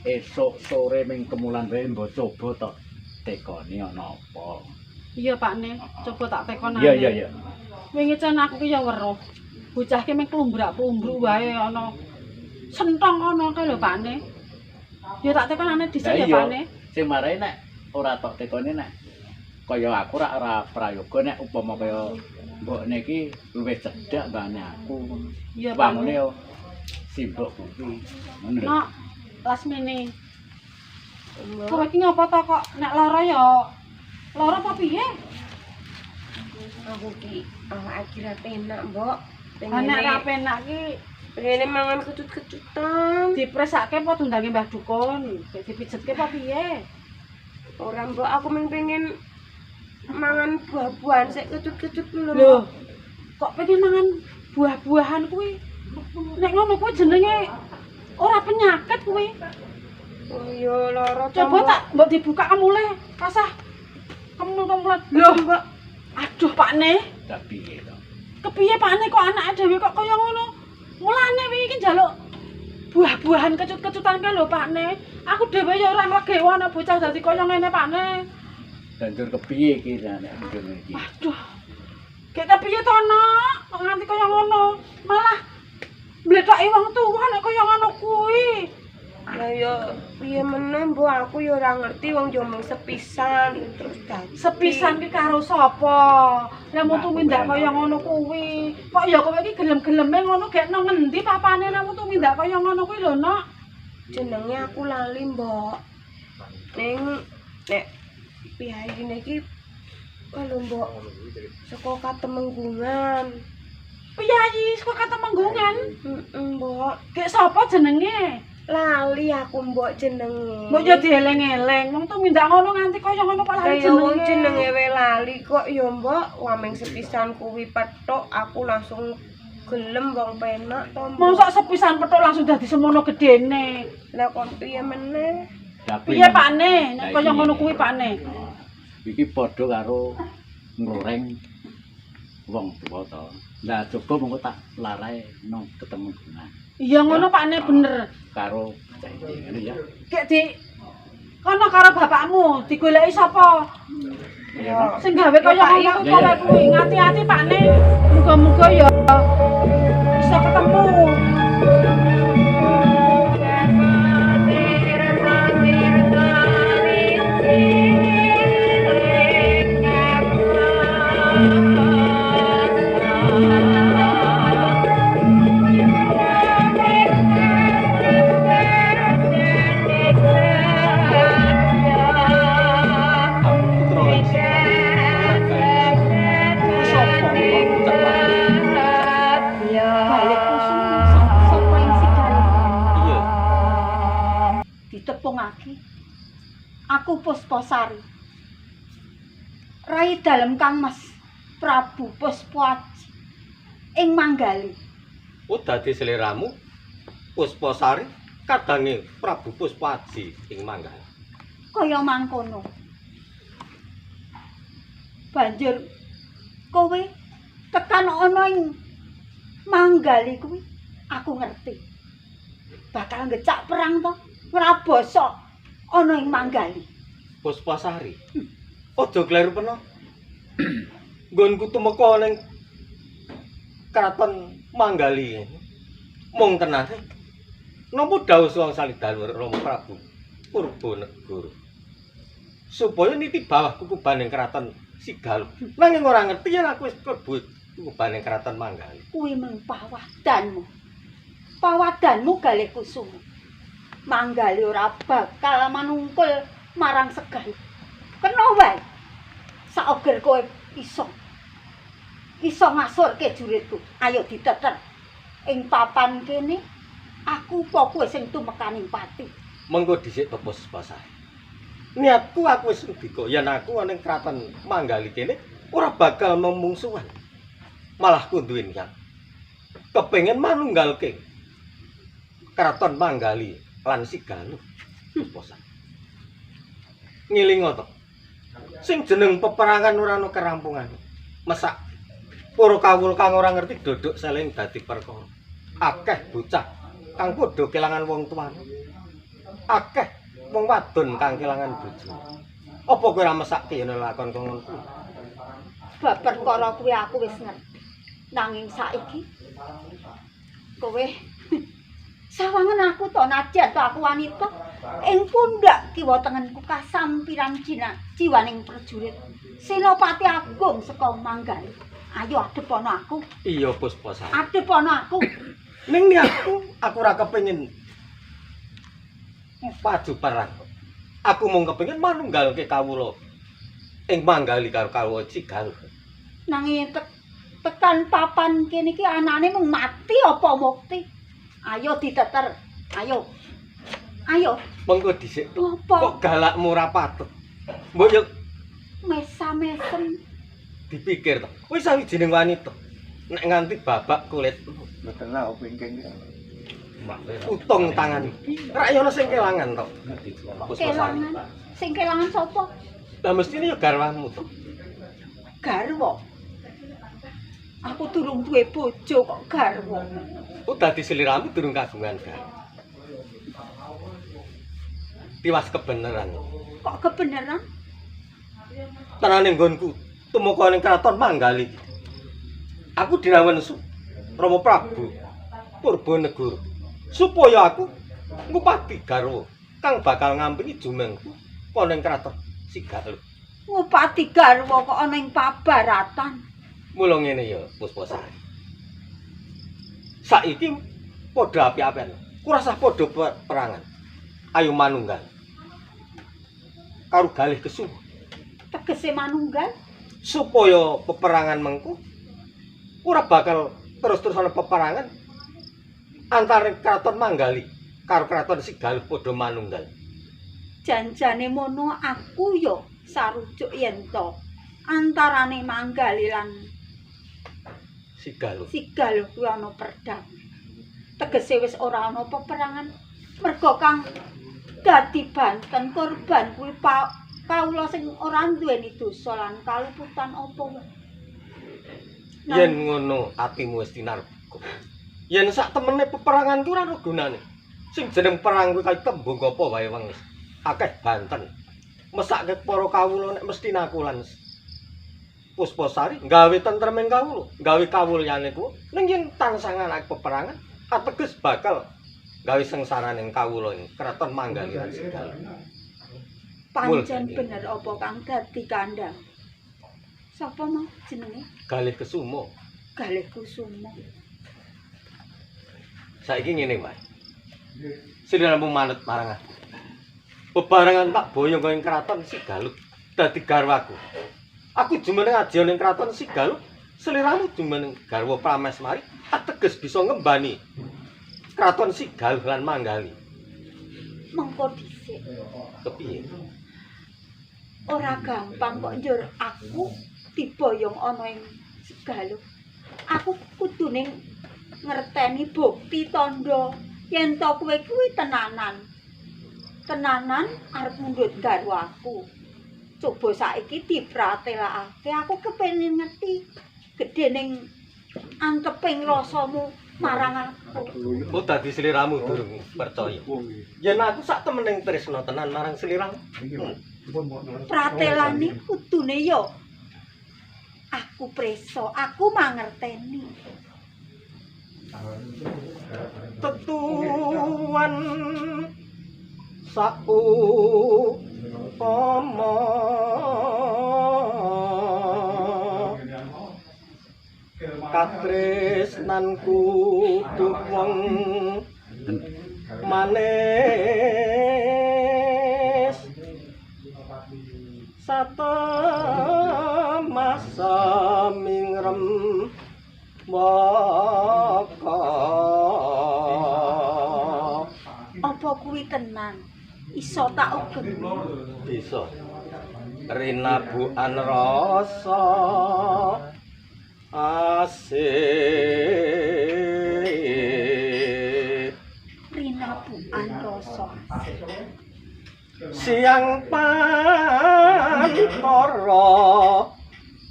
Esuk sore ming kemulan wae mbok coba tok tekoni ana apa. Iya, Pakne, coba tak tekonane. Iya, iya, iya. Wingi cen aku ki ya weruh. Bocah ki ming klumbrak-klumbruk wae ana sentong ana kae lho, Pakne. Ya tak tekonane dhisik ya, Pakne. Sing marai nek ora tok tekoni nek kaya aku ora prayoga nek upama kaya mbokne iki luwih cedhak mbane aku. Iya, Pakne. Wangune yo simbok kuwi. Ngono lho. Nok, Lasmini. Kowe iki ngapa to kok nek lara ya lara apa piye? Aku ki awake ra penak, Mbok. Nek ra penak ki pengene mangan kecut-kecutan. Dipresake apa diundangi Mbah Dukun? Dipijetke apa piye? Ora, Mbok, aku mung pengen mangan buah-buahan sik kecut-kecut lho. Lho, kok pengen mangan buah-buahan kuwi? Nek ngono kuwi jenenge ora penyakit kuwi. Oh iya, lara to. Coba tak mbok dibuka kemule, rasah kemul-kemulan. Lho, Mbok. Aduh, Pakne. Lah piye to? Kepiye Pakne kok anake dhewe kok kaya ngono? Mulane wingi iki njaluk buah-buahan kecut-kecutan kae lho, Pakne. Aku dhewe ya ora nglegewo ana bocah dadi kaya ngene, Pakne. Banjur kepiye iki nek ngene iki? Aduh. Gek kepiye to, Nok? Kok nganti kaya ngono? Malah mlethaki wong tuwa nek kaya ngono kuwi. Lah ya piye meneh, Mbok, aku ya ora ngerti wong yo mung sepisan terus dadi. Sepisan ki karo sapa? Lah mung tumindak kaya ngono kuwi. Kok ya kowe iki gelem-geleme ngono gek nang ngendi papane nek mung tumindak kaya ngono kuwi lho, Nok? Jenenge aku lali, Mbok. Ning nek piyayine iki lho, Mbok, saka Katemenggungan. Piyayi saka Katemenggungan? Heeh, Mbok. Gek sapa jenenge? Lali aku, Mbok, jenenge. Mbok yo dieling-eling, wong tumindak ngono nganti kaya ngono kok lali jenenge. Wong jenenge. Jenenge we lali kok ya, Mbok. Wameng sepisan kuwi petuk aku langsung gelem wong penak to, Mbok. Mosok sepisan petuk langsung dadi semono gedene. Lah kok piye meneh? Piye Pakne nek kaya ngono kuwi, Pakne? Iki padha karo ngloreng wong tuwa to. Lah coba mengko tak larae nang Ketemenggungan. Iya ngono Pakne bener. Karo bocah iki ngono ya. Gek di kono karo bapakmu digoleki sapa? Iya. Sing gawe kaya ngono kowe kuwi. Ngati-ati Pakne. Muga-muga ya iso ketemu. Ditepungake aku Puspa Sari, rai dalem Kang Mas Prabu Puspa Aji ing Manggali. Oh, dadi seliramu Puspa Sari kadange Prabu Puspa Aji ing Manggali. Kaya mangkono. Banjur kowe tekan ana ing Manggali kuwi aku ngerti bakal ngecak perang to ngrabasa ana ing Manggali. Puspa Sari. Aja kleru peno. Nggonku tumeka ning kraton Manggali. Mung tenane. Napa dawuh Suwang Salidar Rama Prabu Purbanegara supaya niti bawah kukubaning kraton Sigaluh. Nanging ora ngerti yen aku wis klebu kukubaning kraton Manggali. Kuwi mung pawadanmu. Pawadanmu Galih Kusuma. Manggali ora bakal manungkul marang Segaluh. Kena wae. Saoger kowe iso ngasurke juritku. Ayo diteter. Ing papan kene aku apa kowe sing tumekaning pati. Mengko dhisik to Puspa Sari. Niatku aku wis ndika yen aku ana ing kraton Manggali kene ora bakal memungsuhan. Malah ku duwe niat kepengin manunggalke kraton Manggali lan Sigaluh. Puspa Sari. Ngilingo to. Sing jeneng peperangan ora ana kerampungane. Mesak para kawula kang ora ngerti dodok seling dadi perkara. Akeh bocah kang padha kelangan wong tuane. Akeh wong wadon kang kelangan bojo. Apa kowe ora mesake yen lakon ngono kuwi? Bab perkara kuwi aku wis ngerti. Nanging saiki kowe sawangen aku to najan to aku wanita ing pundak kiwa tengenku kasampiran jiwaning prajurit Senopati Agung saka Manggali. Ayo adhep ana aku. Iya Puspasari. Adhep ana aku. Ning niatku aku ora kepengin maju perang. Aku mung kepengin manunggalke kawula ing Manggali karo kawula Cigaluh. Nanging tekan papan kene iki anane mung mati apa mukti. Ayo diteter. Ayo. Ayo. Mengko dhisik. Apa? Kok galakmu ora patut. Mbok yo mesam-mesem dipikir to. Kuwi sawijining wanita. Nek nganti babak kulit Mboten lah pingking. utung tangan. Rak yo ana sing kelangan to. Kelangan. Sing kelangan sapa? Lah mestine yo garwamu to. Garwa. Aku durung duwe bojo kok garwa. Oh dadi sliramu durung kagungan garwa. Tiwas kebeneran. Kok kebeneran? Tenane nggonku tumeka ning kraton Manggali. Aku dinawen Rama Prabu Purbanegara supaya aku ngupati garwa kang bakal ngampingi jumengku ana ing kraton Sigaluh. Ngupati garwa kok ana ing pabaratan. Mula ngene ya Puspasari. Saiki padha api-apian. Kurasah padha perangan. Ayo manunggal. Karo Galih Kesumo. Tegese manunggal supaya peperangan mengku ora bakal terus-terus ana peperangan antara kraton Manggali karo kraton Sigaluh padha manunggal. Janjane mono aku yo sarujuk yen to antarane Manggali lan Sigaluh. Sigaluh kuwi ana perdamaian. Tegese wis ora ana peperangan. Merga kang dadi banten korban kuwi kawula sing ora duweni dosa lan kaluputan apa wae. Yen ngono atimu wis tinarbuka. Yen sak temene peperangan kuwi ora ana gunane. Sing jeneng perang kuwi kaya tembung apa wae wong wis akeh banten. Mesake para kawula nek mesti aku lan Puspasari gawe tentreming kawula, gawe kawulyane kuwi ning yen tansah nganake peperangan ateges bakal gawe sengsaraning kawula ing kraton Manggali lan Sigaluh. Pancen bener apa kang dadi kandhang. Sapa mau jenenge? Galih Kesumo. Galih Kusumo. Saiki ngene wae. Sliramu manut marang aku. Bebarengan tak boyong ing kraton Sigaluh dadi garwaku. Aku jumeneng aji ning kraton Sigaluh, sliramu jumeneng garwa Prameswari ateges bisa ngembani kraton Sigaluh lan Manggali. Mengko dhisik. Kepiye? Ora gampang kok njur aku diboyong ana ing Sigaluh. Aku kudune ngerteni bukti tandha yen to kowe kuwi tenanan. Tenanan arep mundhut garwaku. Coba saiki dipratelakake, aku kepengin ngerti gedhening anteping rasamu marang aku. Oh dadi sliramu durung percaya. Yen aku sak temening tresna tenan marang sliramu. Pratelane kudune ya aku preso, aku mangerteni. Tetuan saupama katresnanku duh wong manis satemasa mingrem maka. Apa kuwi tenan? Iso tak ugemi? Bisa. Rinabukan rasa asih. Rinabukan rasa asih. Siang pantara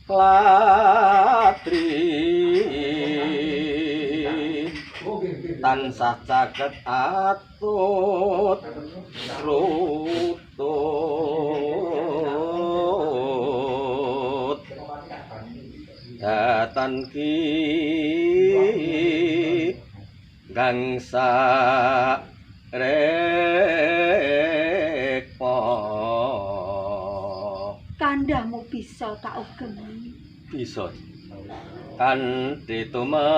latri. Tansah caket atut rutut datan ki gangsa rekma. Kandhamu bisa tak ugemi. Bisa kanthi tumekaning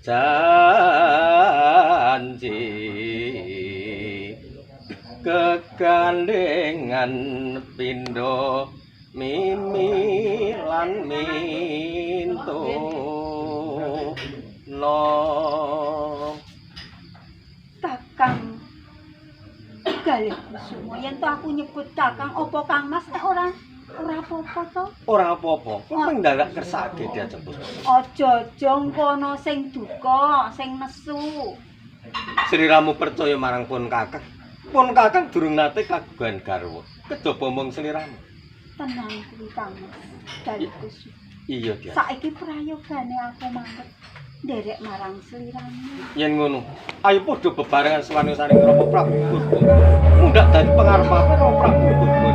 janji kegandengan pindha mimi lan minto no. Kakang Galih Kusuma, yen to aku nyebut Kakang apa Kang Mas nek ora ora apa-apa to? Ora apa-apa, kowe ndak kersake Diajeng Puspa. Aja-aja kono sing duka, sing nesu. Sliramu percaya marang pun Kakang. Pun Kakang durung nate kagungan garwa, kejaba mung sliramu. Tenang kuwi Kang Mas. Galih Kusuma. Iya, Diajeng. Saiki prayogane aku manut nderek marang sliramu. Yen ngono, ayo padha bebarengan suwane saring Rama Prabu Purbaya. Mundhak dadi pengarep aku Rama Prabu Purbaya.